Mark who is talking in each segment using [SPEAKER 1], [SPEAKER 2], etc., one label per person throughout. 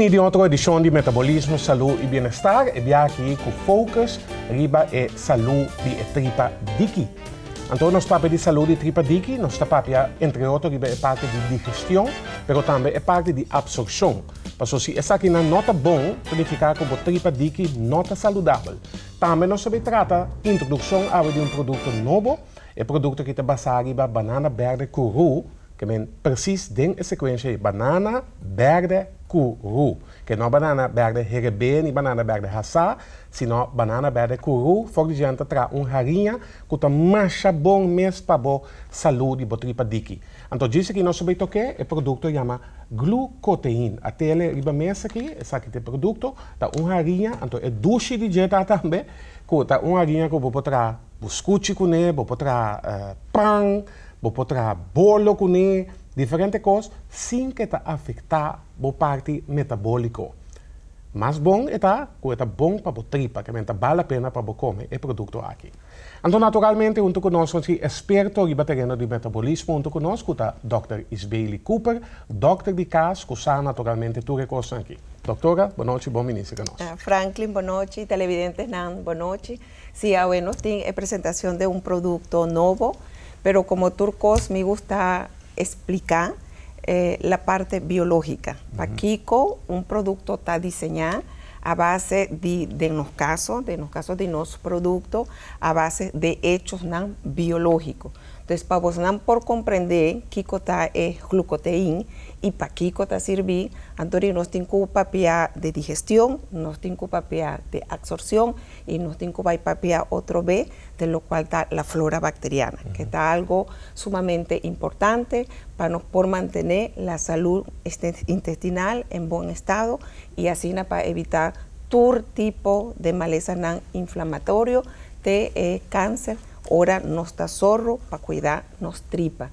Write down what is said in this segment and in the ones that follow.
[SPEAKER 1] bini den otro edicion di Metabolismo, Salud y Bienestar, e biaha aki cu focus riba e salud di e tripa diki. Anto nos papia di salud di tripa diki, nos ta papia entre otro riba e parti di digestion, pero tambe e parti di absorpcion. Paso si esakinan no ta bon, ta nifica cu bo tripa diki no ta saludabel. Tambe nos ta bay trata introduccion awe di un producto nobo, e producto aki ta basa riba banana berde cu ru, ke men precies den e secuencia ei, banana berde cu ru. Ke no banana berde herebé ni banana berde hasá, sino banana berde cu ru, for di dje ta traha un hariña cu ta masha bon mes pa bo salud di bo tripa diki. Anto djis aki nos ta bay toke e producto yama glucotein. A tele riba mesa aki, esaki ta e producto, ta un hariña, anto e dushi di dje ta tambe cu ta un hariña cu bo por traha buscuchi cune, bo por traha pan, bo por traha bolo cune, diferente cos sin cu e ta afecta bo parti metabolico. Mas bon e ta cu e ta bon pa bo tripa, ke men ta bal la pena pa bo come e producto aki. Anto naturalmente hunto cu nos nos tin experto riba tereno di metabolismo hunto cu nos cu ta Dòkter Isbeili Cooper, dòkter di cas cu sa naturalmente tur e cosnan aki. Doctora, bonochi, bon bini cerca nos.
[SPEAKER 2] Franklin, bonochi, televidentenan, bonochi. Si, awe nos tin e presentacion de un producto nobo, pero como tur cos mi gusta explica la parte biologica. Pakico un producto ta diseña a base di, den nos caso, den nos caso di nos producto, a base de hechosnan biologico. Entonces, pa bosnan por comprende kico ta e glucotein y pakico ta sirbi, anto di nos tin cu papia de digestion, nos tin cu papia de absorcion y nos tin cu bay papia otro be de lo cual ta la flora bacteriana, que ta algo sumamente importante pa nos por mantene la salud intestinal en bon estado y asina pa evita tur tipo de malesanan inflamatorio te e cáncer ora nos ta zorro pa cuida nos tripa.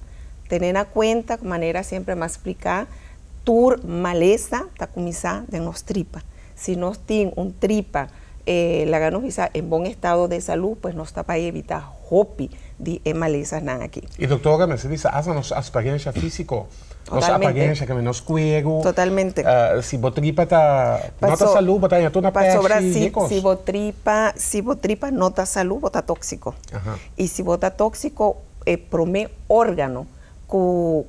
[SPEAKER 2] Tene na cuenta, manera siempre m'a splica, tur malesa ta cuminsa den nos tripa. Si nos tin un tripa, laga nos bisa, en bon estado de salud, pues nos ta bay evita hopi di e malesanan aki.
[SPEAKER 1] Y doctora, mester bisa hasta nos apariencia fisico, nos apariencia, que nos cuero.
[SPEAKER 2] Totalmente.
[SPEAKER 1] Si bo tripa ta no ta salud, bo ta haña tur na
[SPEAKER 2] Pasobra
[SPEAKER 1] peshi,
[SPEAKER 2] si,
[SPEAKER 1] y cos.
[SPEAKER 2] si bo tripa no ta salud, bo ta toxico. Y si bo ta toxico, e prome organo cu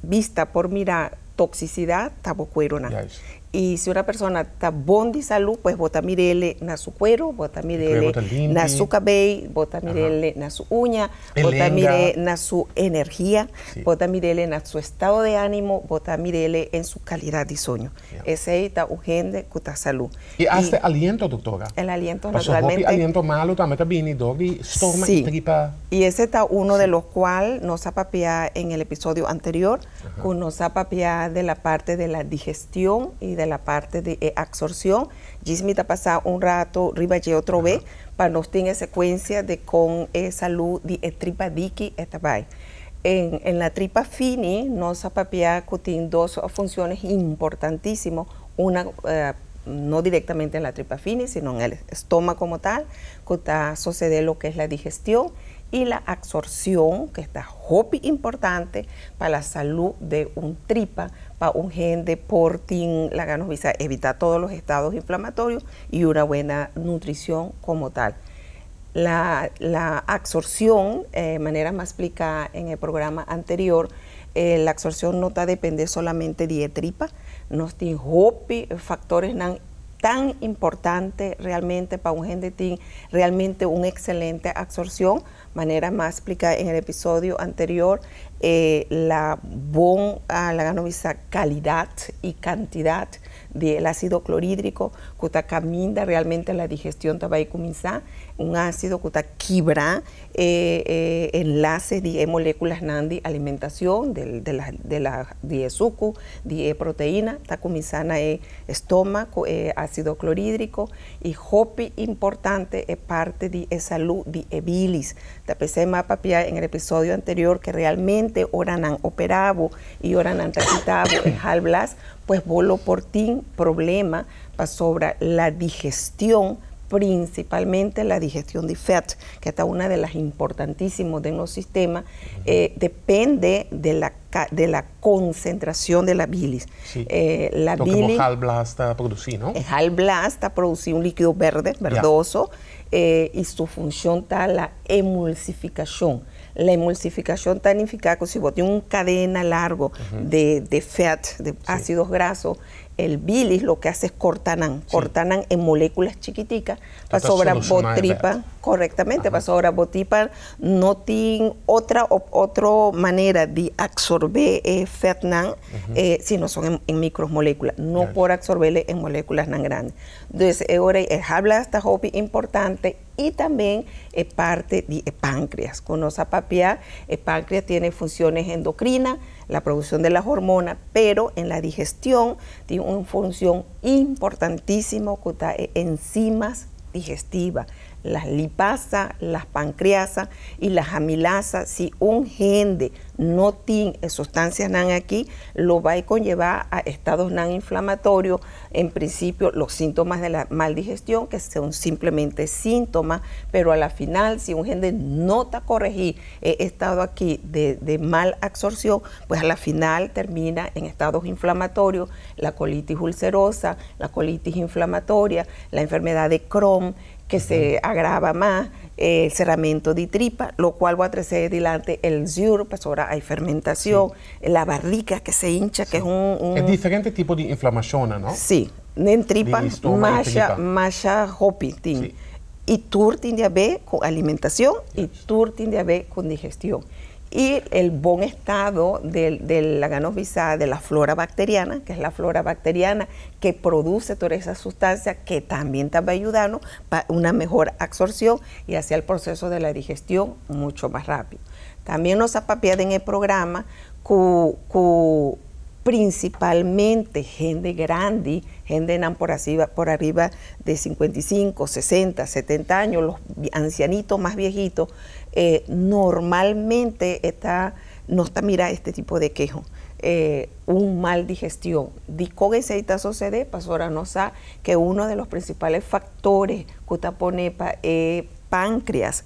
[SPEAKER 2] bista por mira toxicidad ta bo cueronan. Y si una persona ta bon di salud, pues bo ta mir'ele na su cuero, bo ta mir'ele
[SPEAKER 1] Cuero ta limpi.
[SPEAKER 2] Na su cabey, bo ta mir'ele na su uña,
[SPEAKER 1] E
[SPEAKER 2] bo ta
[SPEAKER 1] lenga.
[SPEAKER 2] mir'e na su energia, bo ta mir'ele na su estado de ánimo, bo ta mir'ele en su calidad di soño. Esey ta un hende cu ta salud.
[SPEAKER 1] Y hasta aliento, doctora.
[SPEAKER 2] El aliento,
[SPEAKER 1] Paso hopi
[SPEAKER 2] naturalmente.
[SPEAKER 1] aliento malo tambe ta bini door di stoma y tripa.
[SPEAKER 2] Y ese ta uno de los cual nos a papia en el episodio anterior, cu nos a papia de la parte de la digestión y de la parte de absorción. Djis mi ta pasa un rato riba dje otro be, pa nos tin secuencia de con salud di e tripa diki e ta bay. En la tripa fini, nos a papia cu tin dos funciones importantísimas. Una, no directamente en la tripa fini, sino en el estómago como tal, cu ta sucede lo que es la digestión y la absorción, que ta hopi importante pa la salud de un tripa, pa un hende por tin, laga nos bisa, evita todos los estados inflamatorios y una buena nutrición como tal. La absorción, manera m'a explica en el programa anterior, la absorción no ta depende solamente di tripa, nos tin hopi factoresnan tan importante realmente pa un hende tin realmente una excelente absorción. Manera m'a explica en el episodio anterior, la bon, laga nos bisa, calidad y cantidad del ácido clorhídrico, cu ta caminda realmente la digestión ta bay cuminsa, un ácido cu ta kibra enlace di moléculasnan di alimentacion, de la di suco, di proteína, ta cuminsa na e estómago, ácido clorhídrico, y hopi importante e parte di e salud di e bilis. Ta p'esey m'a papia en el episodio anterior que realmente ora nan opera bo y ora nan ta kita bo e galblas, pues bo lo por tin problema pasobra la digestión. Principalmente la digestión di vet, cu ta un di las importantísimas di nos sistema, depende de la concentración de la bilis. La
[SPEAKER 1] bilis gallblaas ta produci, no?
[SPEAKER 2] E gallblaas ta produci un likido berde, verdoso, y su funcion ta la emulsificacion. La emulsificacion significa cu si bo tin un cadena largo de vet, de ácidos grasos, el bilis lo que hace es corta nan, corta nan en moléculas chiquiticas, pasobra bo tripa, correctamente, pasobra bo tripa no tin otra manera di absorbe vet nan, sino son en micromoléculas, no por absorberle en moléculas tan grandes. Entonces, awor, e gallblaas ta hopi importante y tambe e parti di páncreas. Cu nos a papia, el páncreas tiene funciones endocrinas, la producción de las hormonas, pero en la digestión tiene una función importantísima que ta enzimas digestivas, las lipasa, las pancreasa y las amilasa. Si un hende no tiene sustancias nan aki, lo va a conllevar a estados nan inflamatorios. En principio, los síntomas de la maldigestión, que son simplemente síntomas, pero a la final, si un hende no ta coregi e estado aki de mal absorción, pues a la final termina en estados inflamatorios, la colitis ulcerosa, la colitis inflamatoria, la enfermedad de Crohn, que se agrava más, el cerramiento de tripa, lo cual va a traer adelante el zuur, pues ahora hay fermentación, la barriga que se hincha, que es un
[SPEAKER 1] E diferente tipo di inflamacion, no?
[SPEAKER 2] Si, den tripa, masha, masha hopi tin. Y tur tin di haber cu alimentacion y tur tin di haber cu digestion. Y el buen estado de la ganovisada, de la flora bacteriana, que es la flora bacteriana que produce toda esa sustancia que también te va ayudando para una mejor absorción y hacia el proceso de la digestión mucho más rápido. También nos ha papiado en el programa que principalmente hende grandi, hende por arriba de 55, 60, 70 años, los ancianitos más viejitos, normalmente no ta mira este tipo di keho. Un mal digestión. Dicon esey ta sucede, pasobra nos sa cu uno de los principales factores cu ta pone pa páncreas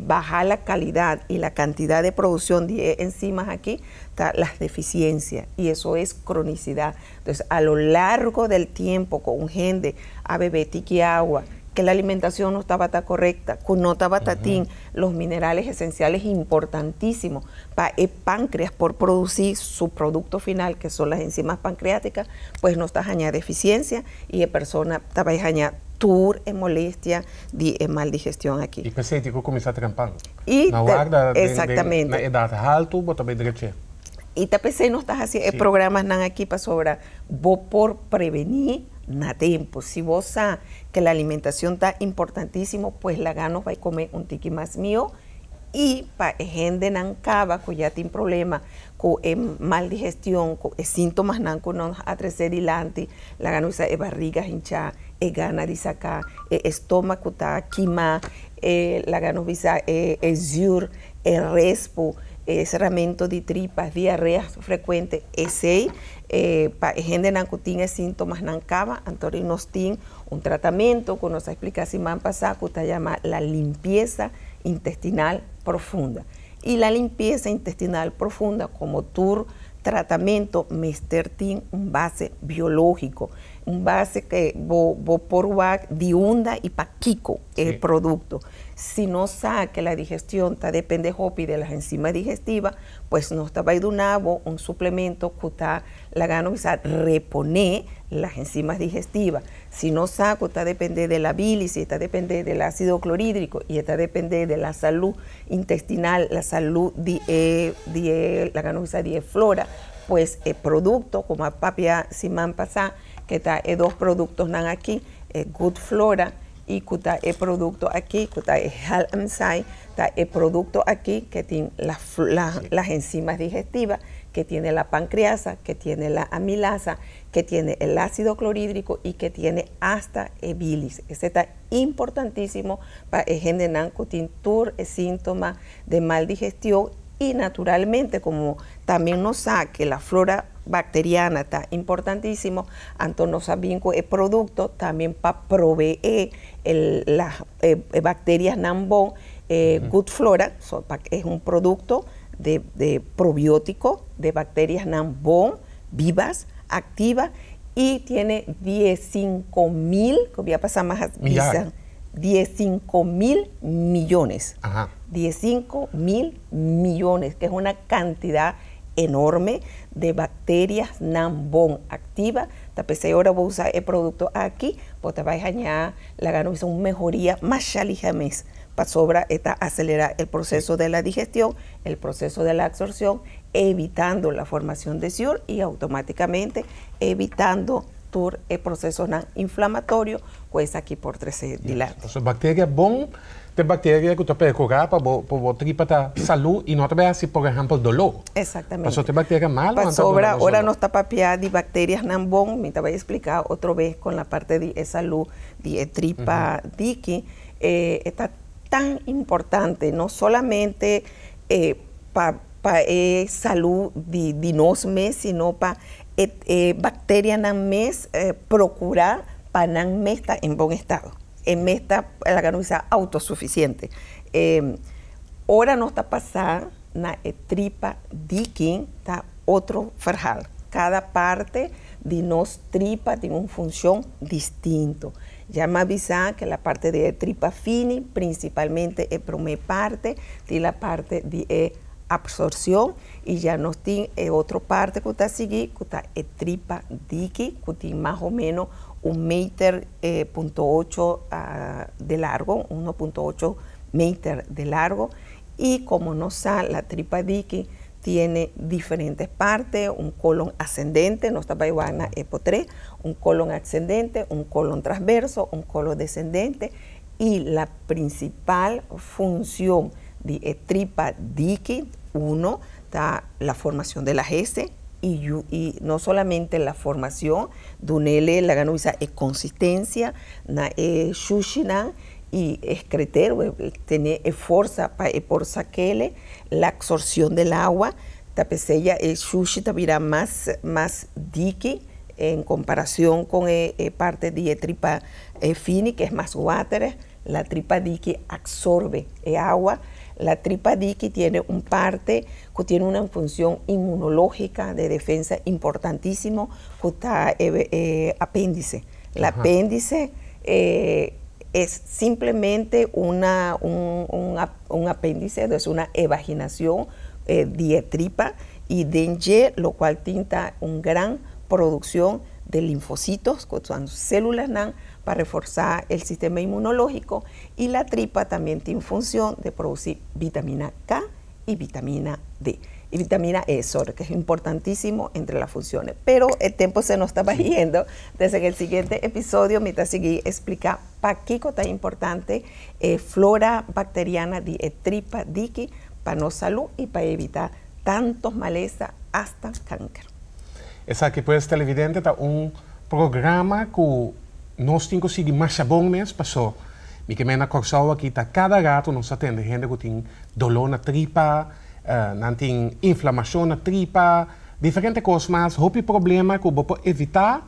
[SPEAKER 2] baja la calidad y la cantidad de producción de enzimas aki, ta las deficiencias, y eso es cronicidad. Entonces, a lo largo del tiempo, cu un hende a bebe tiki awa, que la alimentación no estaba tan correcta, que no estaba tan los minerales esenciales importantísimos para el páncreas por producir su producto final, que son las enzimas pancreáticas, pues no está añade deficiencia y la persona estaba añade tur e molestia di mal digestión aki.
[SPEAKER 1] Y p'esey cu cuminsa trempan.
[SPEAKER 2] Y
[SPEAKER 1] na warda
[SPEAKER 2] exactamente.
[SPEAKER 1] Na edad halto, bo tambe drecha.
[SPEAKER 2] Y ta p'esey nos ta haciendo programa nan aki pasobra bo por preveni na tempo. Si bo sabi cu la alimentacion ta importantisimo, pues laga nos bay come un tiki mas miho y pa hende nan caba cu ya tin problema cu mal digestion, cu sintoma nan cu nos a trece dilanti, laga nos e barriga hincha, e gana di saca, e stomago ta kima, laga nos bisa e zuur, e respo, e cerramento di tripa, diarrea frecuente, esey pa hende nan cu tin sintoma nan caba, anto nos tin un tratamento cu nos a explica siman pasa, cu ta yama la limpieza intestinal profunda. Y la limpieza intestinal profunda, como tur tratamento, mester tin un base biologico, un base cu bo por wak di unda y pakico e producto. Si no sabe cu la digestion ta depende hopi di las enzimas digestivas, pues nos ta dando un suplemento cu ta lagando repone las enzimas digestivas. Si no sabe, ta depende di la bilis, ta depende del ácido clorhídrico y ta depende di la salud intestinal, la salud di la di flora, pues el producto, como a papia siman pasa, cu ta e dos productonan aki, Good Flora y cu ta e producto aki, cu ta e Enzyme, ta e producto aki cu tin las enzimas digestivas, que tiene la pancreasa, que tiene la amilasa, que tiene el ácido clorhídrico y que tiene hasta el bilis. Esey ta importantisimo pa e hende nan cu tin tur sintoma di mal digestion. Y naturalmente, como tambe nos sa cu la flora bacteriana ta importantisimo, anto nos sa cu e producto tambe pa provee las bacterias bon, Good Flora, so, e ta un producto di probiótico de bacterias bon, vivas, activas, y tiene 15 mil, que voy a pasar más, 15 mil millones. 15 mil millones, que es una cantidad enorme de bacterias nan bon activa. Ta pesey ora bo usa e producto aki, pues te bay a la gana una mejoria mas mes. Pasobra ta acelera el proceso de la digestión, el proceso de la absorción, evitando la formación de zuur y automáticamente evitando tur e proceso inflamatorio, pues aki por trece dilanti.
[SPEAKER 1] Anto, bacteria bon, ta bacteria cu ta percura pa bo tripa ta salud y no ta asina, por ehempel, dolor.
[SPEAKER 2] Exactamente.
[SPEAKER 1] Paso ta bacteria malo.
[SPEAKER 2] Pasobra, ora nos ta papia di bacterias nan bon, mi ta bay splica otro bes cu la parte di salud di tripa diki, ta tan importante, no solamente pa salud di nos mes, sino pa bacteria nan mes procura pa nan mes ta en bon estado. E mes ta, la nos autosuficiente. Ora nos ta pasando na tripa diki, ta otro verhaal. Cada parte di nos tripa tin un funcion distinto. Ya mi a bisa cu la parte di tripa fini, principalmente e prome parte, tin la parte di absorcion y ya nos tin otro parte cu ta sigui, cu ta e tripa diki, cu tin mas o menos 1 meter punto 8 di largo, 1.8 meter di largo, y como nos sa, la tripa diki tiene diferentes partes, un colon ascendente, nos ta igual epo 3, un colon ascendente, un colon transverso, un colon descendente, y la principal función de tripa diki, uno, ta la formación de la heces, y no solamente la formación, dunele la ganuisa e consistencia, na e shushina, y excreter, tiene fuerza para por saquele la absorción del agua, ta pesey e shushi ta bira mas diki en comparación con parte de tripa fini, que es más water. La tripa diki absorbe el agua. La tripa diki tiene un parte que tiene una función inmunológica de defensa importantísimo, que ta apéndice. El apéndice es simplemente un apéndice, es una evaginación de tripa y dengue, lo cual tin una gran producción de linfocitos, que son células nan, para reforzar el sistema inmunológico, y la tripa también tiene función de producir vitamina K y vitamina D. Y vitamina E, sorry, que es importantísimo entre las funciones. Pero el tiempo se nos estaba yendo. Desde el siguiente episodio, mi ta sigui explica pakico ta importante flora bacteriana di tripa diki pa nos salud y pa evita tantos maleza hasta cáncer.
[SPEAKER 1] Esaki, pues, televidente, ta un programa cu nos tin cu sigui mas bon mes, paso. Mi kiermen na Corsou aki ta cada rato nos ta tende hende cu tin dolor na tripa, nan tin inflamacion na tripa, diferente cos mas, hopi problema cu bo por evita,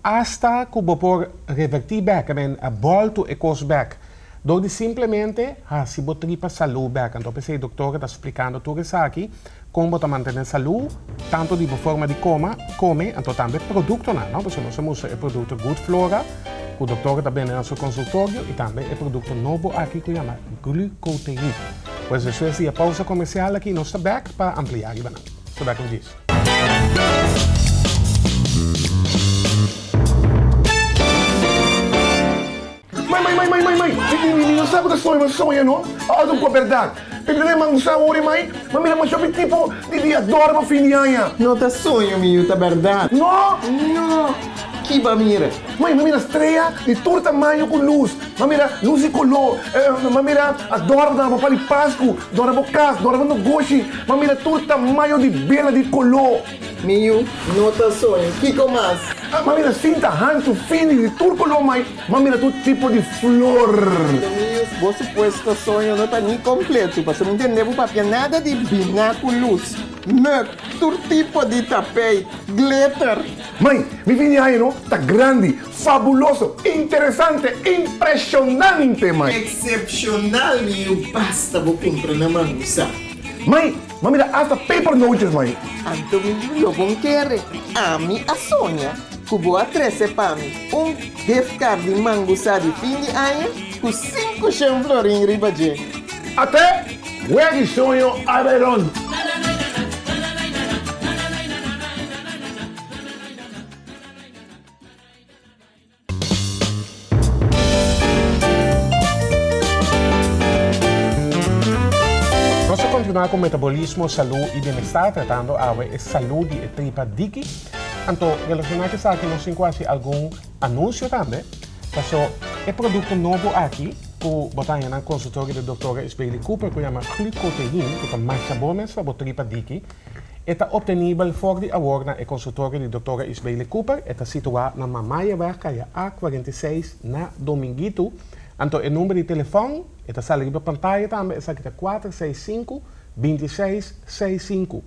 [SPEAKER 1] hasta cu bo por reverti back, I mean, a bolto e cos back. Door di simplemente hasi bo tripa salud back. Anto, e doctor ta explicando tur esaki, con bo ta mantene salud, tanto di forma di come, anto tambe producto nan, no? Pasobra nos usa e producto Good Flora, cu e doctor tambe na su consultorio, y tambe e producto nobo aki cu yama Glucoterie. Pues despues di pausa comercial aki, nos ta back pa amplia aki banan. So back on this.
[SPEAKER 3] Mãe, mãe, mãe, mãe, mãe, mãe. Mi no sabe cu soño, soño, no? Algo cu berdad. Pero mi no sabe, mãe. Mas mira, mas eu tipo di dia dorme fin di aña.
[SPEAKER 4] No ta soño, mi, ta berdad.
[SPEAKER 3] No!
[SPEAKER 4] No! Kico bo a mira?
[SPEAKER 3] Mãe, mas mira strea di tur tamaño cu luz. Mas mira luz y color. Mas mira adorno pa di Pasco, adorno pa cas, adorno pa negoshi. Mas mira tur tamaño di bela di color.
[SPEAKER 4] Mi, no ta soño. Kico mas?
[SPEAKER 3] M'a mira sinta hanchu fini di tur koló mai, m'a mira tur tipo di flor.
[SPEAKER 4] Dominus, bo supuesto soño no ta ni kompleto, pasobra mi ntende bo papia nada di biná ku lus, mug, tur tipo di tapeit, glitter.
[SPEAKER 3] Mai, mi fin di aña no ta grandi, fabuloso, interesante, impreshonante, mai.
[SPEAKER 4] Eksepshonal, mi yu, basta bo kumpra na mangusa.
[SPEAKER 3] Mai, m'a mira asta pepernootjes, mai.
[SPEAKER 4] Anto mi yu lo bon kere, ami a soña ku bo a trese pa mi un gift card di mangusa di fin di aña ku 500 florin riba dje.
[SPEAKER 3] Ate, wea di soño a bai rond.
[SPEAKER 1] Nos ta kontinuá ku Metabolismo, Salú i Bienestar, tratando awe e salú di e tripa diki. Anto, relashoná ku esaki nos tin ku hasi algun anunsio tambe. Paso e produkto nobo aki ku bo ta haña na konsultorio di doktora Isbeili Cooper ku yama Glucotein, ku ta masha bon mes pa bo tripa diki, E ta obtenibel for di awor na e consultorio di Doctora Isbeile Cooper. E ta situa na Mamayeweg, Kaya A 46 na Dominguito. Anto e number di telefon, e ta sali riba pantaya tambe, esaki ta 465, 26, 65.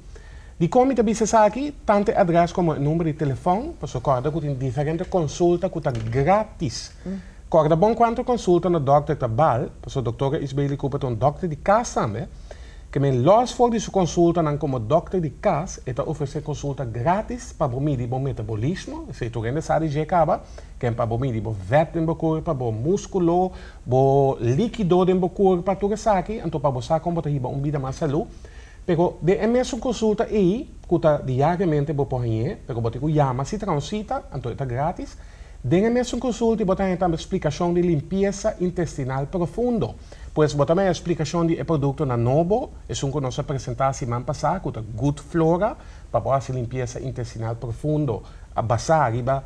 [SPEAKER 1] Dikon mi ta bisa esaki? Tanto e adres komo e number di telefon, pasobra kòrda ku tin diferente konsulta ku ta gratis. Kòrda bon kuantu konsulta na dòkter ta bal, pasobra Doctora Isbeile Cooper ta un dòkter di kas tambe. Ke men lòs for di su konsultanan komo dòkter di kas, e ta ofresé konsulta grátis pa bo midi bo metabolismo, esei tur hende sa di dje kaba, ken pa bo midi bo vèt den bo kurpa, bo múskulo, bo líkido den bo kurpa, tur esaki, anto pa bo sa kon bo ta hiba un bida mas salú. Pero den e mesun konsulta ei, ku ta diariamente bo por hañ'é, pero bo tin ku yama si traha un sita, anto e ta grátis, den e mesun konsulta bo ta haña tambe splikashon di limpiesa intestinal profundo. Pues bo ta mira splikashon di e produktonan nobo, esun ku nos a presentá siman pasá ku ta Good Flora pa bo hasi limpiesa intestinal profundo a basá riba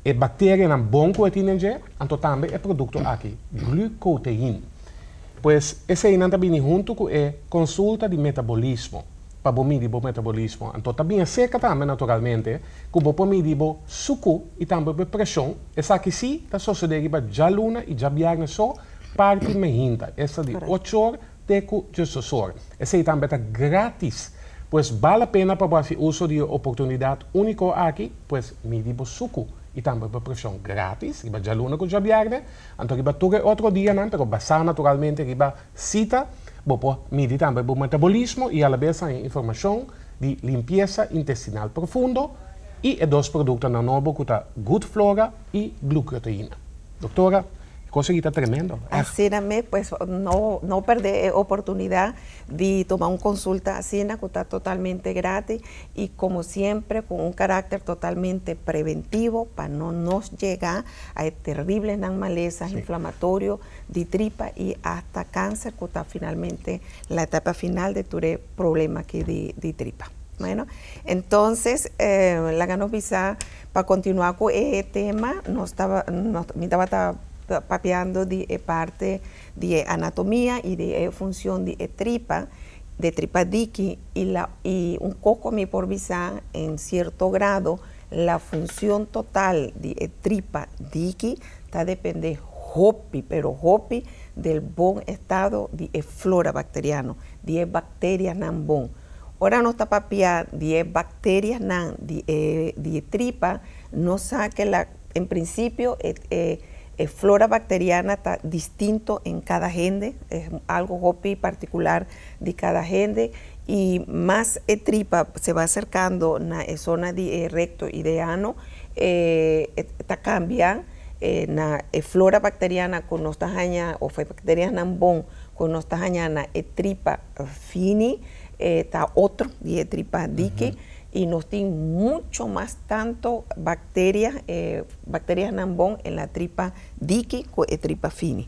[SPEAKER 1] e bakterianan bon ku e tin den dje, anto tambe e produkto aki, Glucotein. Pues eseinan ta bini huntu ku e konsulta di metabolismo pa bo midi bo metabolismo. Anto ta bini serka tambe naturalmente ku bo por midi bo suku i tambe bo preshon. Esaki sí ta sosodé riba djaluna i djabièrnè so. Parti mehinta, esta di ochor te ku djesosor. Esei tambe ta gratis. Pues bal la pena pa bo hasi uso di e oportunidat úniko aki, pues midi bo suku i tambe bo preshon gratis riba djaluna ku djabièrnè, anto riba tur e otro dianan, pero basá naturalmente riba sita, bo por midi tambe bo metabolismo i alabes haña informashon di limpiesa intestinal profundo i e dos produktonan nobo ku ta Good Flora i Glucoteina. Doktora, e kos aki ta tremendo, ègt.
[SPEAKER 2] Asina mes, pues no no pèrdè e oportunidat di tuma un konsulta asina ku ta totalmente gratis i komo siempre ku un karakter totalmente preventivo pa no nos yega a e terriblenan malesa inflamatorio di tripa i asta kanser ku ta finalmente la etapa final di tur e problema aki di tripa. Bueno, entonces laga nos bisa. Pa kontinuá ku e tema, nos taba, mi tabata papiando di e parte di e anatomia i di e funshon di e tripa, di e tripa diki, i la i un koko mi por bisa en sierto grado la funshon total di e tripa diki ta depende hopi, pero hopi del bon estado di e flora bakteriano, di e bakterianan bon. Ora nos ta papia di e bakterianan di e di e tripa, nos sa ke la en prinsipio e e e flora bakteriana ta distinto en kada hende, es algo hopi partikular di kada hende i mas e tripa se ba aserkando na e zona di e rekto i de ano, e ta kambia na e flora bakteriana ku nos ta haña òf e bakterianan bon ku nos ta haña na e tripa fini e ta otro di e tripa diki y nos tin mucho mas tanto bacteria, e bacterianan bon en la tripa diki cu e tripa fini.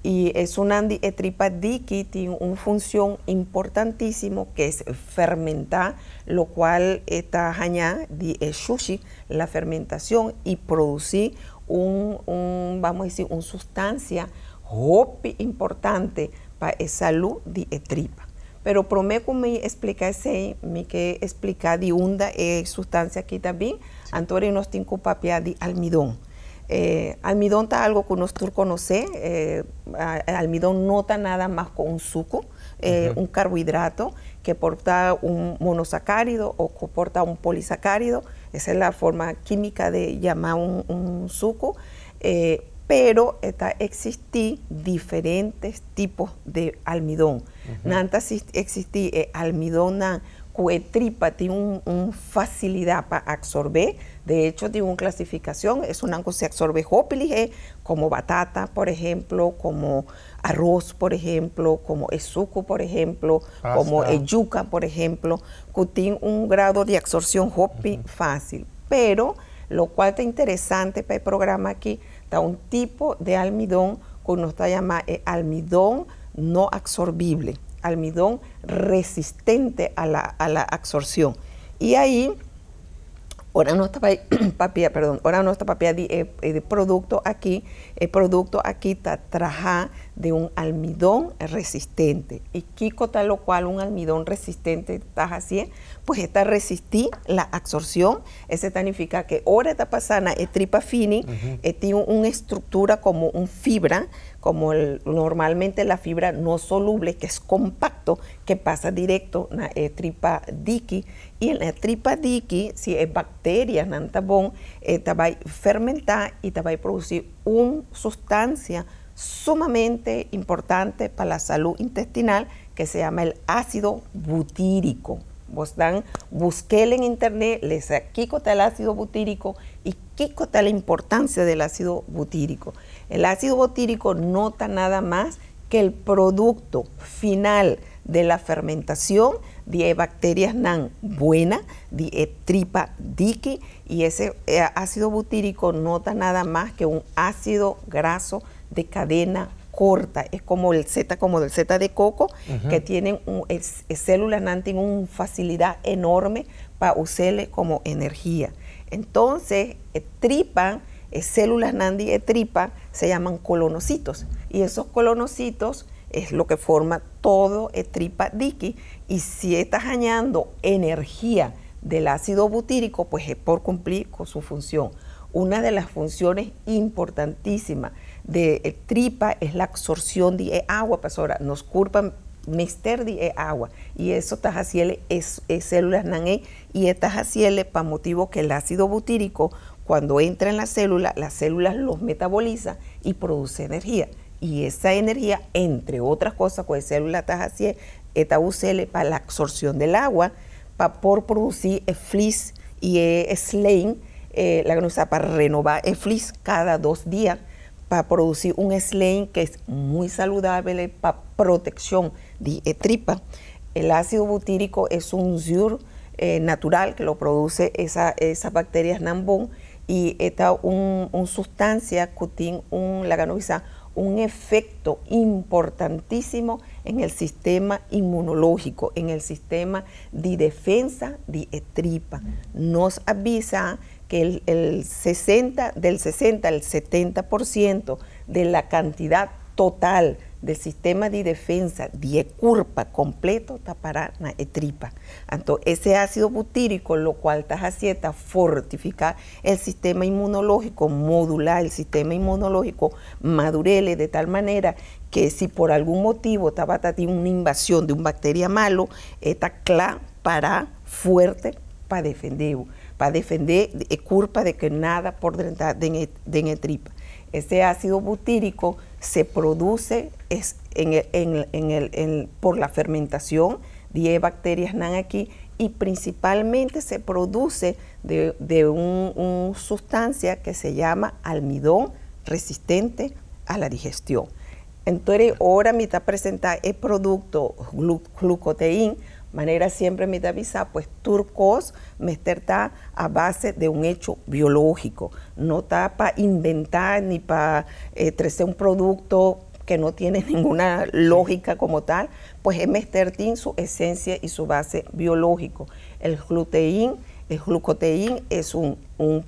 [SPEAKER 2] Y esunnan di e tripa diki tin un funcion importantisimo que es fermenta, lo cual e ta haña di e shushi, la fermentacion, y produci un, un, vamos a decir, un sustancia hopi importante pa e salú di e tripa. Pero promé ku mi splika esei, mi ke splika di unda e sustansia aki ta bin, anto nos tin ku papia di almidon. Almidon ta algu ku nos tur konosé, almidon no ta nada mas ku un suku, un karbohidrato ku por ta un monosakarido òf ku por ta un polisakarido, esa es la forma kímika di yama un suku, pero ta eksistí diferente tipo di almidon. Nan ta eksistí almidon nan ku tripa tin un fasilidat pa apsorbé, de hecho tin un klasifikashon, esunnan ku se apsorbé hopi lihé, komo batata, por ehèmpel, komo aros, por ehèmpel, komo suku, por ehèmpel, komo yuka, por ehèmpel, ku tin un grado di apsorpshon hopi fásil. Pero, loke ta interesante pa e programa aki, ta un tipo di almidon ku nos ta yama almidon no apsorbible, almidon resistente a la absorción. I ei, ora nos ta papia, perdon, ora nos ta papia di produkto aki, e produkto aki ta traha di un almidon resistente. I kiko ta loke un almidon resistente ta hasiendo? Pues ta resistí la absorción. Esei signifiká ku ora ta pasando e tripa fini, tin un estruktura komo un fibra, komo normalmente la fibra no soluble, ku ta kompakto, ku pasa direkto na tripa diki. I na tripa diki, si e bakterianan ta bon, ta bai fermentá i ta bai produsí un sustansia sumamente importante pa la salú intestinal ku se yama e ásido butíriko. Boso buska na internet, lesa kiko ta e ásido butíriko i kiko ta la importansia del ásido butíriko. El ácido butírico no ta nada mas ku e produkto final di la fermentashon di bakterianan buena, di tripa diki, i ese ásido butíriko no ta nada mas ku un ásido graso de cadena corta, es como el Z, como el Z de coco, que tienen células tienen una facilidad enorme para usarle como energía. Entonces, tripa, células nan di tripa se llaman colonocitos y esos colonocitos es lo que forma todo el tripa diki y si estás añadiendo energía del ácido butírico, pues es por cumplir con su función. Una de las funciones importantísimas de tripa es la absorción de agua, pues ahora nos kurpa mester di awa i esei ta hasiendo es células nan i ta hasiendo pa motibu ku e ásido butíriko cuando entra en la célula, las células los metaboliza y produce energía. Y esa energía, entre otras cosas, con célula ta hasiendo, ta usando para la absorción del agua, pa por produsí el flis i el slijm, la usa para renovar el flis cada 2 días, pa produsí un slijm ku ta masha saludabel pa protekshon di tripa. El ácido butírico es un zuur natural que lo produce esas bacterias nan bon i ta un sustansia ku tin un, la un efekto importantísimo en el sistema inmunológico, en el sistema de defensa di tripa. Nos avisa que el 60, del 60 al 70% de la cantidad total del sistema de defensa di kurpa kompleto ta pará na tripa. Entonses, ese ácido butírico, loke ta hasiendo fortifiká e sistema inmunológiko, modular el sistema inmunológico, madur'é de tal manera ku si por algun motibu tabatin una invasión di un bacteria malo, ta kla pará fuerte pa defender e kurpa di ku nada por drenta den tripa. Ese ácido butírico se produce es en el, por la fermentación de bacterias nan aki y principalmente se produce de una sustancia que se llama almidón resistente a la digestión. Entonces, ahora me está presentar el producto glucoteín, manera siempre me avisa, pues tur kos mester ta a base di un hecho biológiko, no ta pa inventá ni pa traer un producto que no tiene ninguna lógica como tal, pues es mester tin su esencia y su base biológico. El glucoteín es un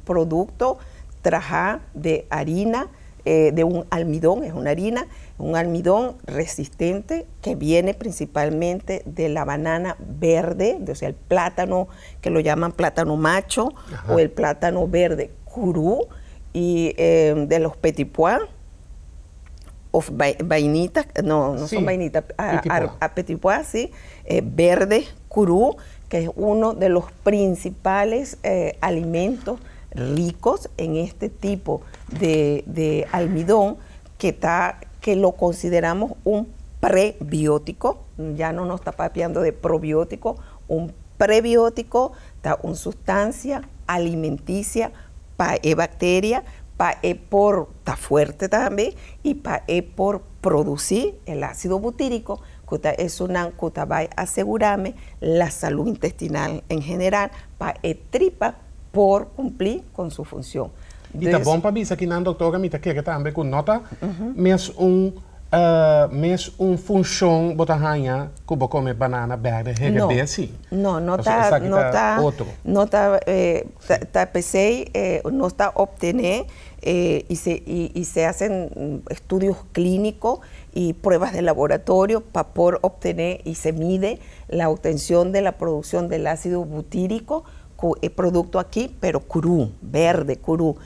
[SPEAKER 2] producto trahá di harina De un almidón, es una harina, un almidón resistente que viene principalmente de la banana verde, o sea, el plátano que lo llaman plátano macho o el plátano verde curú y de los petit pois o vainitas, no, no son vainitas, a petit pois, sí, verde curú, que es uno de los principales alimentos ricos en este tipo de almidón que lo consideramos un prebiótico, ya no nos está papiando de probiótico, un prebiótico, ta un sustansia alimentisio pa e bacteria, pa e por ta fuerte tambe y pa e por produci el acido butirico, cu ta esunnan cu ta bay asegurame la salud intestinal en general pa e tripa por cumpli con su funcion.
[SPEAKER 1] Y ta bon pa bisa kinan doctora mi ta kere tambe cu no ta mes un mes un funcion bo ta haña cu bo come banana berde herebé si.
[SPEAKER 2] No, no ta, no ta, no ta, ta pesey nos ta obtene y se y se hacen estudios clínicos y pruebas de laboratorio pa por obtene y se mide la obtención de la producción del ácido butírico cu e producto aki, pero cru, berde, cru.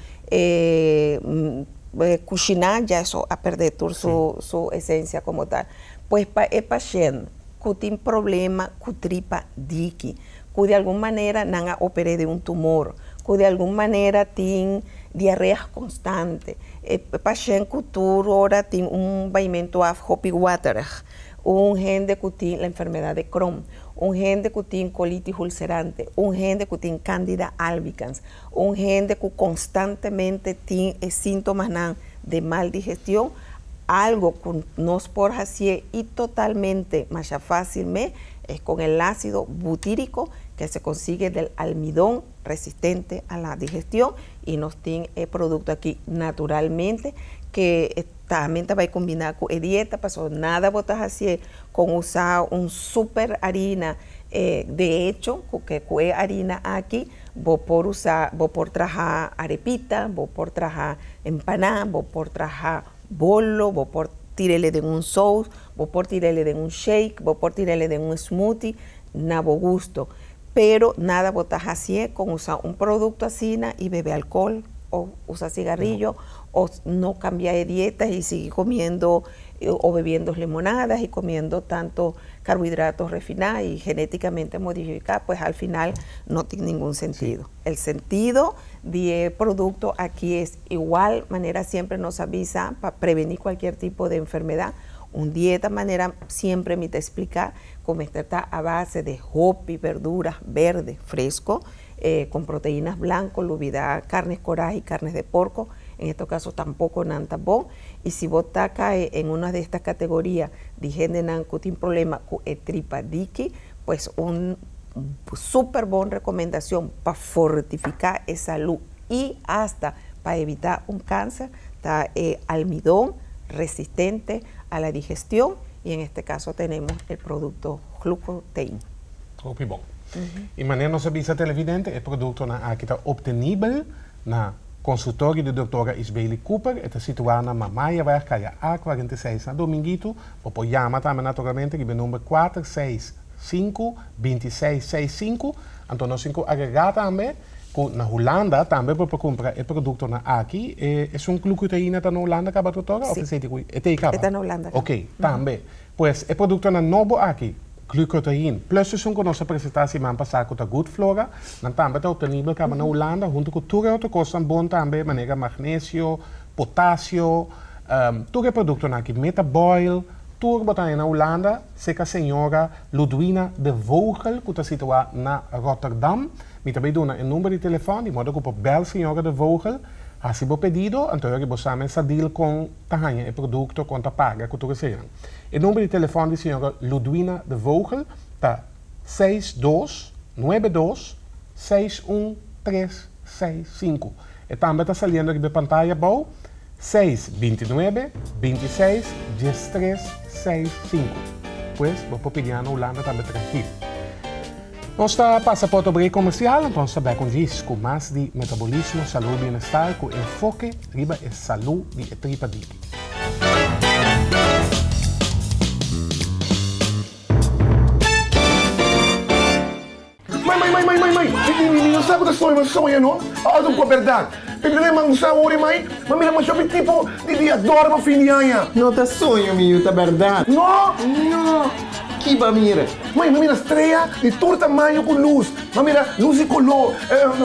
[SPEAKER 2] Cushiná ya eso a perde tur su esencia como tal. Pues pa e pashent cu tin problema cu tripa diki, cu di algun manera nan a oper'é di un tumor, cu di algun manera tin diareas constante, e pashent cu tur ora tin un baimento af hopi waterig, un hende cu tin la enfermedad de Crohn, un hende cu tin colitis ulcerante, un hende cu tin candida albicans, un hende cu constantemente tin e sintomasnan de mal digestion, algo cu nos por hacié y totalmente masha facil me es con el ácido butírico que se consigue del almidón resistente a la digestión y nos tin e producto aki naturalmente que tambe ta bay combina cu e dieta pasobra nada bo ta hacié con usa un super harina de hecho cu ke cu e harina aki bo por usa bo por traha arepita bo por traha empana bo por traha bolo bo por tirele den un sous bo por tirele den un shake bo por tirele den un smoothie na bo gusto pero nada bo ta hacié con usa un producto asina y bebe alcohol o usa cigarrillo o no cambia e dieta y sigui comiendo o bebiendo limonadas y comiendo tanto carbohidratos refina y geneticamente modifica, pues al final no tin ningun sentido. El sentido di e producto aki es igual manera siempre nos a bisa pa preveni cualkier tipo de enfermedad, un dieta manera siempre mi ta explica cu mester ta a base de hopi verduras berde fresco, con proteínas blanco, lubida carnes coraje y carnes de porco, en estos casos tampoco nan ta bon, y si bo ta cae en una de estas categorías di hendenan cu tin problema cu e tripa diki, pues un super bon recomendacion pa fortifica e salud y hasta pa evita un cáncer ta e almidon resistente a la digestión y en este caso tenemos el producto Glucotein.
[SPEAKER 1] Hopi bon. Y manera nos a bisa televidente, e productonan aki ta obtenibel na consultorio di Doctora Isbaily Cooper. E ta situa na Mamayaweg, Caya A 46 na Dominguito. Bo por yama tambe naturalmente riba e number 465 2665. Anto nos tin cu agrega tambe cu na Hulanda tambe bo por cumpra e productonan aki. E esun glucoteina ta na Hulanda caba, doctora?
[SPEAKER 2] Si.
[SPEAKER 1] Of esey di e ta caba?
[SPEAKER 2] E ta na Hulanda caba.
[SPEAKER 1] Ok, tambe. Pues e productonan nobo aki, Glucotein, plus esun cu nos a presenta siman pasa cu ta Good Flora, nan tambe ta obtenibel caba na Hulanda hunto cu tur e otro cosnan bon tambe manera magnesio, potasio, tur e productonan aki, Metaboil, tur bo ta haña na Hulanda, seca señora Ludwina de Vogel cu ta situa na Rotterdam. Mi ta bay duna e number di telefon di modo cu por bel señora de Vogel, haci bo pedido, anto e ora bo sa mester deal con ta haña e producto, con ta paga cu tur eseynan. E number di telefòn di señora Ludwina de Vogel ta 6292 61365. E tambe ta saliendo riba e pantaya abou, 6 29 26 13 6 5. Pues bo por pidiá na Hulanda tambe trankil. Nos ta pasa pa otro break comercial, anto nos ta back un djis cu mas di Metabolismo, Salud y Bienestar cu enfoke riba e salud di e tripa diki.
[SPEAKER 3] Mai, mai, mai, mai, mai, mai, mi, mi, mi no sa cu ta soña, ma soña no, a otro cu berdad. Pero mi man sa ora mai, ma mira masha hopi tipo di di adorno pa fin di aña.
[SPEAKER 4] No ta soño mi yu, ta berdad.
[SPEAKER 3] No!
[SPEAKER 4] No! Ki bo a mira?
[SPEAKER 3] Mai, mi a mira strea di tur tamaño cu luz, mi a mira luz di color,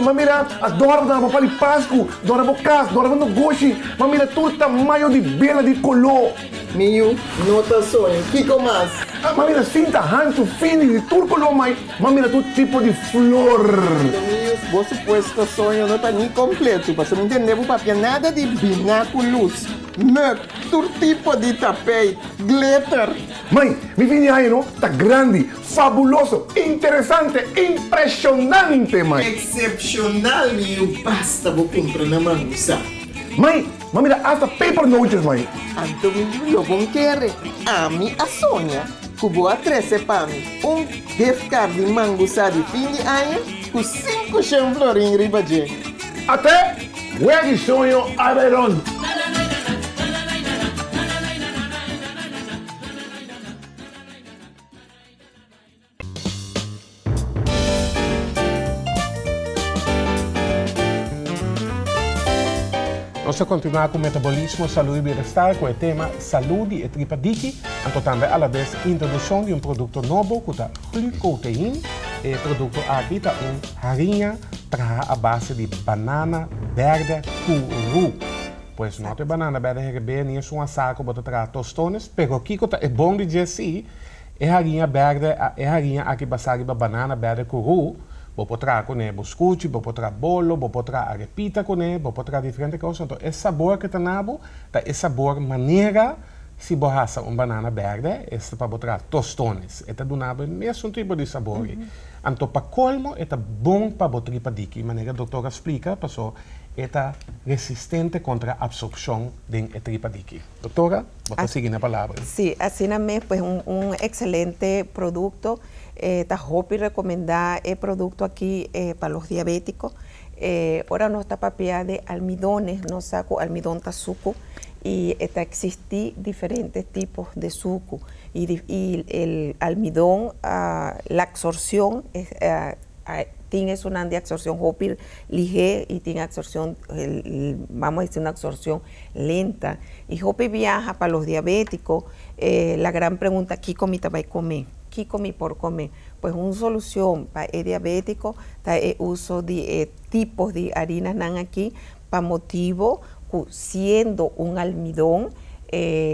[SPEAKER 3] mi a mira adorno ta na bo pal di Pascu, dor na bo cas, dor na bo negoshi, mi a mira tur tamaño di bela di color.
[SPEAKER 4] Mi yu, no ta soño. Kiko mas?
[SPEAKER 3] Mi a mira sinta hanchu, fini, di tur color mai. M'a mira tur tipo di flor.
[SPEAKER 4] Tomius, bo supuesto soño no ta ni completo, pasobra mi ntende bo papia nada di bina cu luz, mug, tur tipo di tapijt, glitter.
[SPEAKER 3] Mai, mi fin di aña no ta grandi, fabuloso, interesante, impresionante, mai.
[SPEAKER 4] Excepcional, mi yu, basta bo cumpra na mangusa.
[SPEAKER 3] Mai, m'a mira hasta pepernootjes, mai.
[SPEAKER 4] Anto mi yu lo bon kere, ami a soña cu bo a trece pa mi un gift card di Mangusa di fin di aña cu 500 florin riba dje.
[SPEAKER 3] Ate, wea di soño a bay rond.
[SPEAKER 1] Nos ta kontinuá ku Metabolismo, Salú i Bienestar ku e tema Salú di e tripa diki, anto tambe alabes introdukshon di un produkto nobo ku ta Glucotein. E produkto aki ta un hariña traha a base di banana bèrdè kuru. Pues no ta e banana bèrdè herebé ni esun asá ku bo ta traha tostones, pero kiko ta e bon di dje si? E hariña bèrdè a E hariña aki basá riba banana bèrdè kurú. Bo por traha kuné buskuchi, bo por traha bolo, bo por traha arepita kuné, bo por traha diferente kos. Anto e sabor ke ta na bo ta e sabor manera si bo hasa un banana bèrdè, esta pa bo traha tostones. E ta duna bo e mesun tipo di sabor ei. Anto pa kolmo e ta bon pa bo tripa diki, manera doktor a splika, paso e ta resistente kontra absorpshon den e tripa diki. Doctora, bo ta sigui na palabra.
[SPEAKER 2] Sí, asina mes, pues un un excelente producto, ta hopi recomenda e producto aki pa los diabetico. Ora nos ta papia de almidones, nos sa cu almidon ta sucu y e ta existi diferentes tipos de sucu y y el almidon la absorcion Tin esunnan di absorcion hopi lihé y tin absorcion, vamos a decir una absorcion lenta. Y hopi biaha pa los diabéticos, la gran pregunta kico mi ta bay come? Kico mi por come? Pues un solucion pa e diabético ta e uso di e tipos di harinasnan aki pa motibo cu siendo un almidon,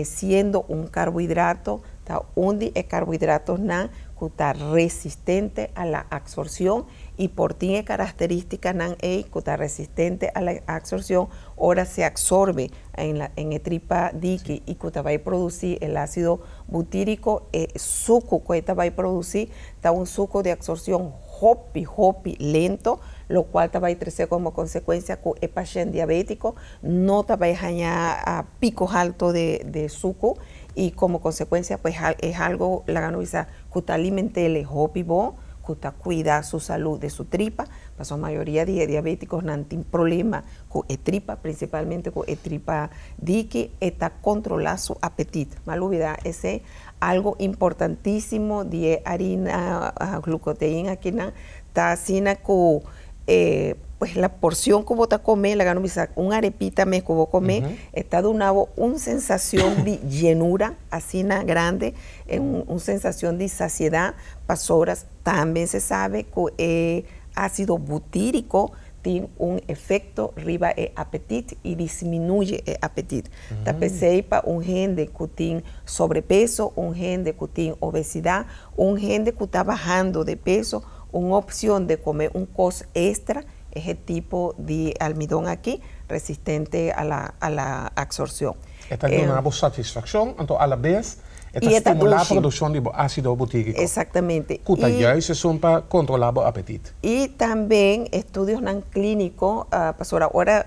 [SPEAKER 2] siendo un carbohidrato, ta un di e carbohidratosnan cu ta resistente a la absorcion y por tin e caracteristicanan ey cu ta resistente a la absorcion ora se absorbe en la en e tripa diki y cu ta bay produci el acido butirico e sucu cu e ta bay produci ta un sucu di absorcion hopi hopi lento locual ta bay trece como consecuencia cu e pashent diabetico no ta bay haña pico halto de sucu y como consecuencia pues es algo laga no bisa cu ta alimentele hopi bo cu ta cuida su salud de su tripa pasobra mayoria di e diabeticonan tin problema cu e tripa principalmente cu e tripa diki e ta controla su apetit mal lubida esey algo importantisimo di e harina glucotein akinan ta asina cu e pues la porcion cu bo ta come, laga no bisa un arepita mes cu bo come, e ta duna bo un sensacion di llenura asina grande, un sensacion di saciedad, pasobra tambe se sabe cu e acido butirico tin un efecto riba e apetit y disminuye e apetit. Ta pesey pa un hende cu tin sobrepeso, un hende cu tin obesidad, un hende cu ta bahando de peso, Un opcion de come un cos extra es e tipo di almidon aki, resistente a la a la absorcion.
[SPEAKER 1] E ta duna bo satisfaccion, anto alabes E ta stimulá produkshon di ásido butíriko.
[SPEAKER 2] Eksaktamente.
[SPEAKER 1] Ku ta juist esun pa kontrolá e apetit.
[SPEAKER 2] I tambe estudionan klíniko, pasó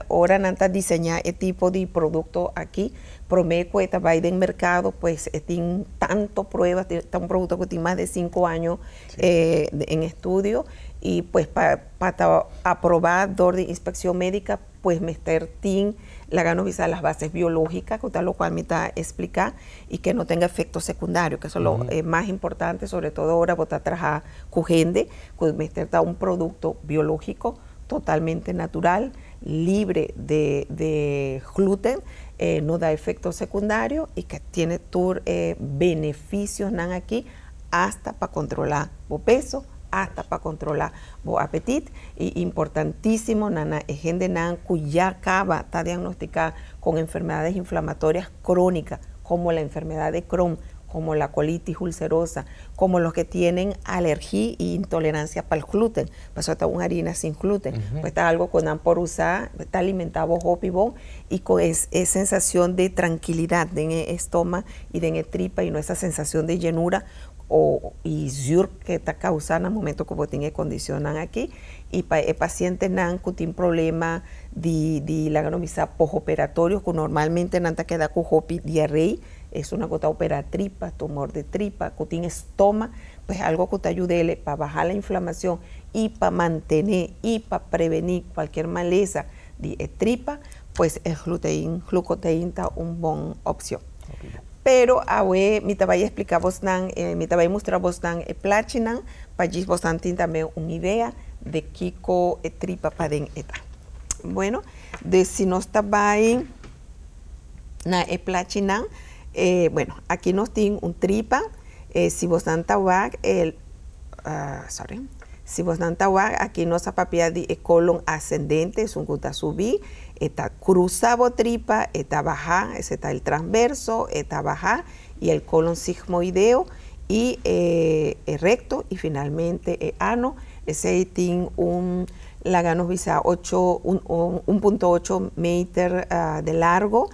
[SPEAKER 2] ora nan ta diseñá e tipo di produkto aki, promé ku ta bai den merkado, pues tin tantu prueba, ta un produkto ku tin mas di 5 aña den estudio i pues pa aprobá di inspekshon médiko, pues mester tin laga nos bisa las bases biológicas, ku tal lo kual mi ta splika, i ku no tenga efekto sekundario, ku esei ta lo mas importante, sobre todo ora bo ta traha ku hende, ku mester ta un produkto biológiko totalmente natural, libre de gluten, no da efekto sekundario i ku tin tur benefisionan aki, hasta pa kontrolá e peso, hasta pa kontrolá e apetit. I importantísimo na hendenan ku ya kaba ta diagnostiká ku enfermedatnan inflamatorio króniko, como la enfermedad de Crohn, como la colitis ulcerosa, como los que tienen alergia e intolerancia para el gluten, pues ta un harina sin gluten, pues ta algu ku nan por usa, ta alimentá hopi bon i ku e sensashon di trankilidat den stoma i den tripa i no e sensashon di yenura i zuur ku ta kousando na momento ku tin kondishonnan aki. I pa e pacientenan ku tin problema di laga nos bisa postoperatorio, ku normalmente nan ta keda ku hopi diarrea, e un ku ta operá tripa, tumor di tripa, ku tin stoma, pues algu ku ta yuda pa baha e inflamashon i pa mantené i pa prevení kualke malesa di tripa, pues e glutein, glucotein ta un bon opshon. Pero awe mi ta bai splika bosnan, mi ta bai mustra bosnan e plachinan, pa bosnan tin tambe un idea di kiko e tripa paden e ta. Bueno, di si nos ta bai na e plachinan, bueno, aki nos tin un tripa, si bosnan ta wak, sorry, si bosnan ta wak, aki nos a papia di kolon asendente, un ku ta subi, ta krusa tripa, ta baha, esei ta e transverso, ta baha, i e kolon sigmoideo, i recto, i finalmente e ano. Esei tin un, laga nos bisa, 8, 1.8 meter di largu.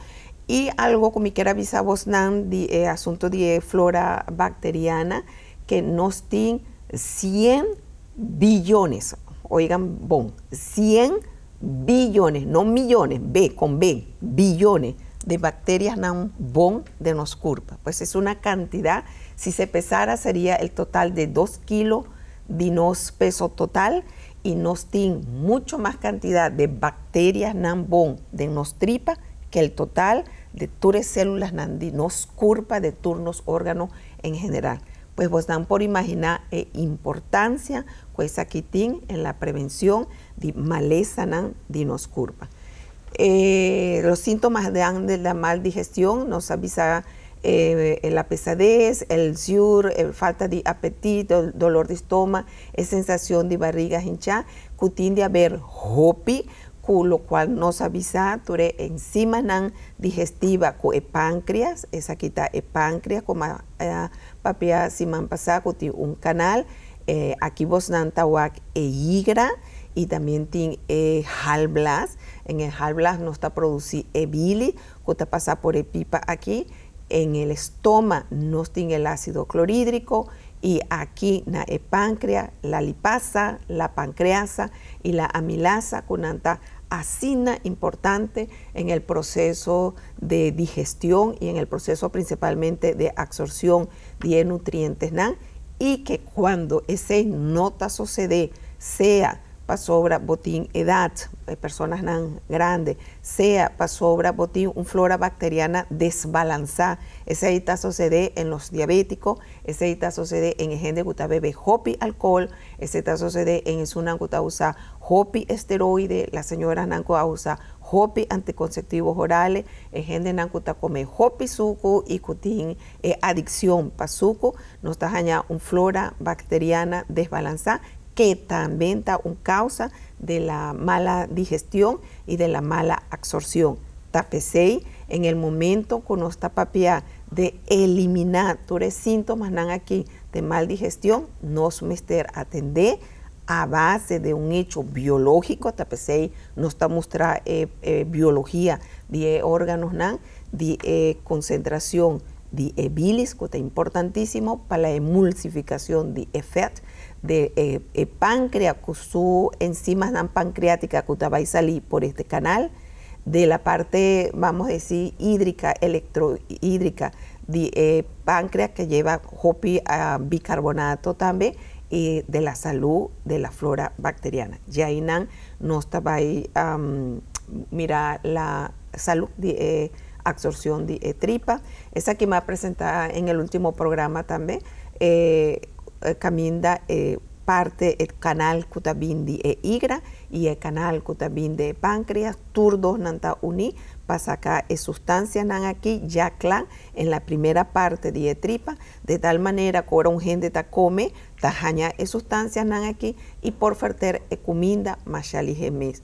[SPEAKER 2] I algu ku mi ke bisa bosnan di asuntu di flora bakteriana, ku nos tin 100 billones, oigan bon, 100 billones, no miyones, B con B, billones de bacterias bon den nos kurpa. Pues es una cantidad, si se pesara sería el total de 2 kilos de nos peso total i nos tin mucho más cantidad de bacterias bon den nos tripa que el total de todas células de nos kurpa, de tur nos órgano en general. Pues bosnan por imaginá e importansia ku esaki tin en la prevenshon di malesanan di nos kurpa. Los síntomas de la mal digestión nos avisa la pesadez, el zuur, falta de apetito, el dolor de estómago, sensashon di barriga hinchá, ku tin di haber hopi, lo kual nos avisa tur enzimanan digestiva ku e páncreas, esaki ta e páncreas, komo papia siman pasá, ku tin un kanal, aki bosnan ta wak e higra i tambe tin e galblaas. En el galblaas nos ta produsí e bilis, ku ta pasa pa e pipa aki. En el estómago nos tin el ácido clorhídrico i aki na e páncreas la lipasa, la pancreasa i la amilasa, ku ta asina importante en el proceso de digestión y en el proceso principalmente de absorción de nutrientes, ¿no? I ku kuando esei no ta susedé, sea pasobra bo tin edat, personanan grandi, sea pasobra bo tin un flora bakteriana desbalansá. Esei ta susedé en los diabéticos, esei ta susedé en hende ku ta bebe hopi alkohòl, esei ta susedé en esunnan ku ta usa hopi esteroide, la señoranan ku ta usa hopi antikonseptivo oral, hendenan ku ta kome hopi suku i ku tin adikshon pa suku, nos ta un flora bakteriana desbalansá ku tambe ta un kousa di la mala digestión i di la mala absorshon. Ta p'esei, en el momento ku nos ta papia di eliminá tur e síntomanan aki di mal digestión, nos mester atendé a base di un hecho biológiko. Ta p'esei nos ta mustra biologia di órganonan, di konsentrashon. Di e bilis, ku ta importantísimo pa la emulsifikashon di e vet, di e pánkreas ku su enzimanan pankreátiko ku ta bai sali por este kanal, de la parte, vamos a decir, hídrica, electrohídrica di e pánkreas que lleva hopi a bicarbonato tambe i de la salú de la flora bacteriana. Ya einan nos ta bai mira la salú di absorshon di tripa. Esaki m'a presentá den e último programa tambe. Kaminda parte e kanal ku ta bin di e igra i e kanal ku ta bin di pánkreas, tur dos nan ta uní pa saka e sustansianan aki ya kla den la primera parte di tripa, di tal manera ku ora un hende ta kome, ta haña e sustansianan aki i por verter e kuminda mas lihé mes.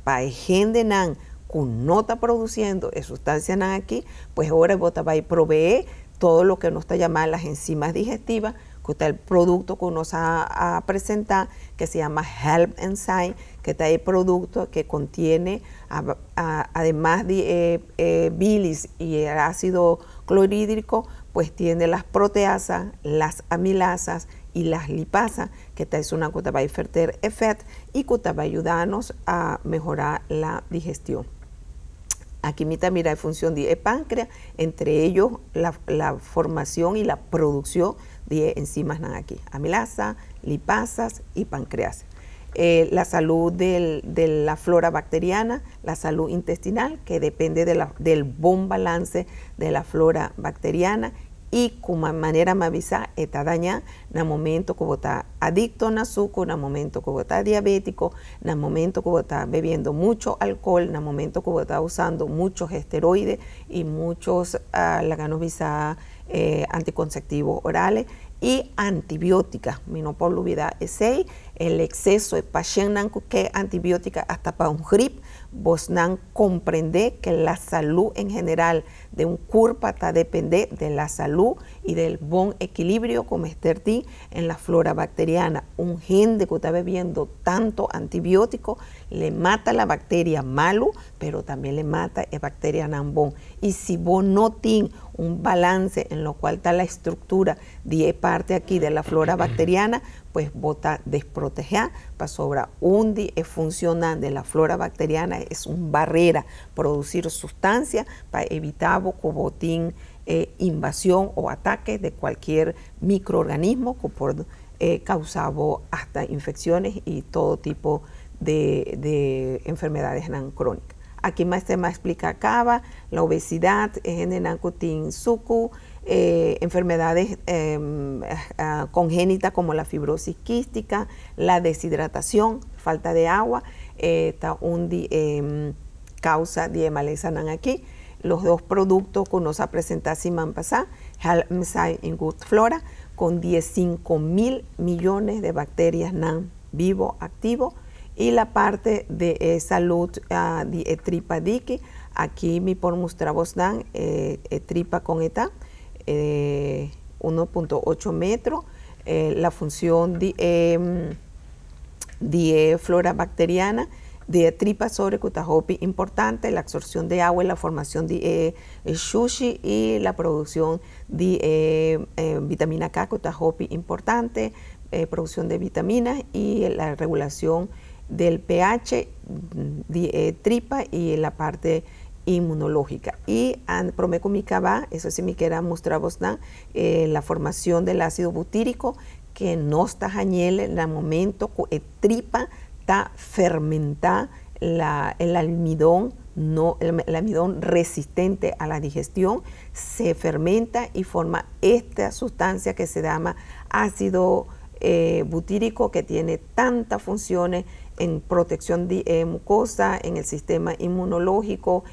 [SPEAKER 2] Pa hendenan ku no ta produsiendo e sustansianan aki, pues awor bo ta bai proveé todo loke nos ta yamando las enzimas digestivas, ku ta e produkto ku nos a presentá, ku se yama Help Enzyme, ku ta e produkto ku kontiene, además de bilis y el ácido clorhídrico, pues tiene las proteasas, las amilasas y las lipasas, ku ta un ku ta bai verter e vet i ku ta bai yuda nos a mehorá la digestión. Aki mi tambe la función de páncreas, entre ellos la formación y la producción de enzimas aquí, amilasa, lipasas y pancreas. La salud de la flora bacteriana, la salud intestinal, que depende del buen balance de la flora bacteriana i ku manera m'a bisa ta dañá na momento ku bo ta adikto na suku, na momento ku bo ta diabétiko, na momento ku bo ta bebiendo mucho alkohòl, na momento ku bo ta usando muchos esteroides i muchos laga nos bisa antikonseptivo orales i antibiótiko. Mi no por lubidá esei, e ekseso di pashènt ku antibiótiko hasta pa un grip, boso komprondé ku la salú en general di un kurpa ta dependé di la salú i del bon ekilibrio ku mester tin en la flora bacteriana. Un hende ku ta bebiendo tantu antibiótiko le mata la bacteria malu, pero tambe le mata e bakterianan bon. I si bo no tin un balance en lo kual ta la estruktura di parte aki di la flora bacteriana, pues bo ta desprotegé pasobra un di funshonal di la flora bacteriana es una barrera, producir sustancia pa evitá ku bo tin invasión o ataque de cualquier microorganismo ku por kousa hasta infecciones y todo tipo de enfermedades crónicas. Aki mas m'a splika kaba, la obesidad, e ku tin suku, enfermedades congénitas como la fibrosis quística, la deshidratación, falta de agua, ta un kousa di malesa aki. Los dos productos ku nos a presentá siman pasá, Help y Good Flora, con 15 mil millones de bacterias nan vivo activo, i la parte di salú di tripa diki, aki mi por mustra nan tripa kon e ta, 1.8 metro, la función di flora bacteriana, di tripa sobre ku ta hopi importante, la absorción de agua y la formación di sushi i la producción di vitamina K, ku ta hopi importante, producción de vitaminas y la regulación del pH di tripa y la parte inmunológica. I promé ku mi kaba, esei sí mi ke mustra la formación del ácido butírico ku nos ta hañ'é na momento ku tripa ta fermentá el almidón, no, el almidón resistente a la digestión se fermenta y forma esta sustancia que se llama ácido butírico, que tiene tantas funciones en protección de mucosa, en el sistema inmunológico,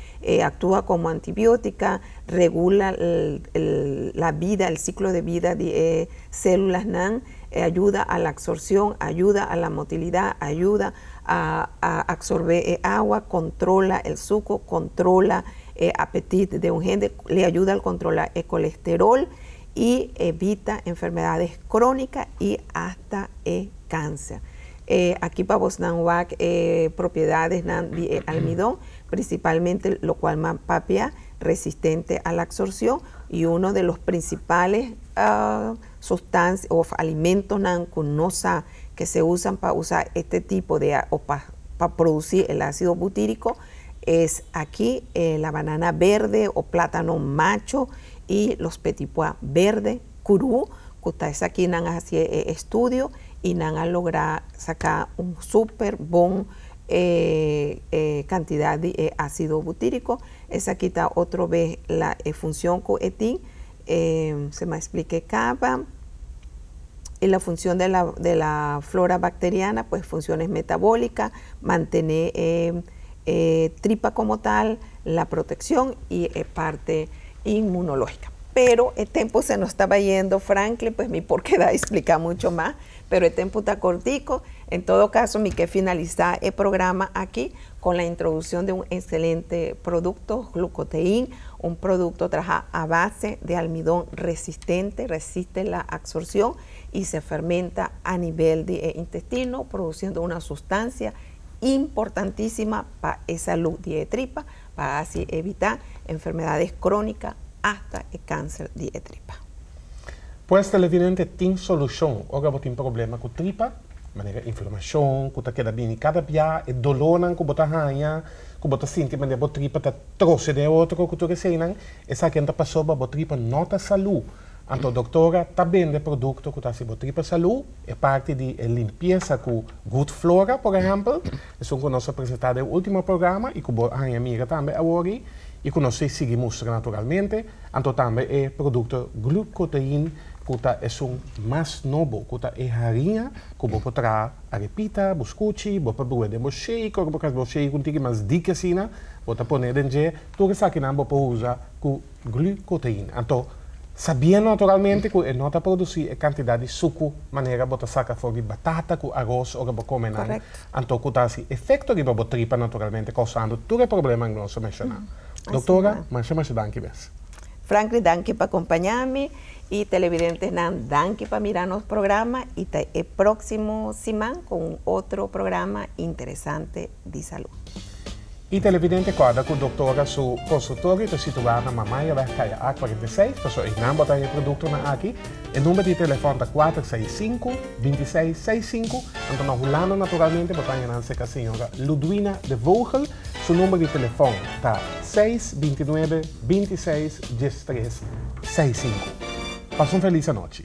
[SPEAKER 2] actúa como antibiótica, regula la vida, el ciclo de vida de células nan, ayuda a la absorción, ayuda a la motilidad, ayuda a absorber agua, controla el suku, controla el apetito de un hende, le ayuda a controlar el colesterol y evita enfermedades crónicas y hasta el cáncer. Aki pa boso wak propiedades di almidón, principalmente lo kual m'a papia, resistente a la absorción. Y uno de los principales sustancias o alimentos ku nos que se usan para usar este tipo de o para producir el ácido butírico es aquí la banana verde o plátano macho y los petit pois verde kru, ku aki nan a hasi estudio y nan a logra saka un super bon kantidat di ásido butíriko. Esaki ta otro bes la funshon ku e tin, se mi a splika kaba. Y la función de la flora bacteriana, pues funciones metabólicas, mantener tripa como tal, la protección y parte inmunológica. Pero el tiempo se nos estaba yendo, Franklin, pues mi por keda splika mucho mas, pero el tiempo está cortico. En todo caso, mi ke finalisá e programa aki ku la introducción de un excelente producto, glucoteín, un producto trahá a base de almidón resistente, resiste la absorción y se fermenta a nivel de intestino, produciendo una sustancia importantísima para e salú di tripa, pa asina evitá enfermedatnan króniko hasta e kanser di tripa.
[SPEAKER 1] Pues, televidente, tin solushon. Ora bo tin problema ku tripa, manera inflamashon, ku ta keda bini kada dia, e dolónan ku bo ta haña, ku bo ta sinti manera bo tripa ta trose den otro ku tur eseinan, esaki ta pasobra bo tripa no ta salú. Anto doktora ta bende produkto ku ta hasi bo tripa salú, e parti di limpiesa ku Good Flora, por ehèmpel, esun ku nos a presentá den último programa i ku bo a mira tambe awor i ku nos ta sigui mustra naturalmente. Anto tambe e produkto glucotein, ku ta esun mas nobo, ku ta e hariña, ku bo por traha arepita, buskuchi, bo por bruha den bo shake, òf bo bo shake un tiki mas diki asina, bo ta pone den dje, tur esakinan bo por usa ku glucotein. Anto, sabiendo naturalmente ku e no ta produsí e kantidat di suku manera bo ta saka for di batata ku aros òf bo kome nan. Anto ku ta hasi efekto riba bo tripa naturalmente, kousando tur e problema ku nos a menshoná. Doktora, masha masha danki bes.
[SPEAKER 2] Franklin, danki pa kompañá mi i televidentenan, danki pa mira nos programa i te e próksimo siman ku otro programa interesante di salú.
[SPEAKER 1] I televidente, kòrda ku doktora su konsultorio ta situá na Mamaya Kaya A46, paso einan bo ta haña produktonan aki. E number di telefòn ta 465 2665. Anto na Hulanda naturalmente bo ta haña serka señora Ludwina de Vogel. Su number di telefòn ta 629 26 13 65. Pasa un felis anochi.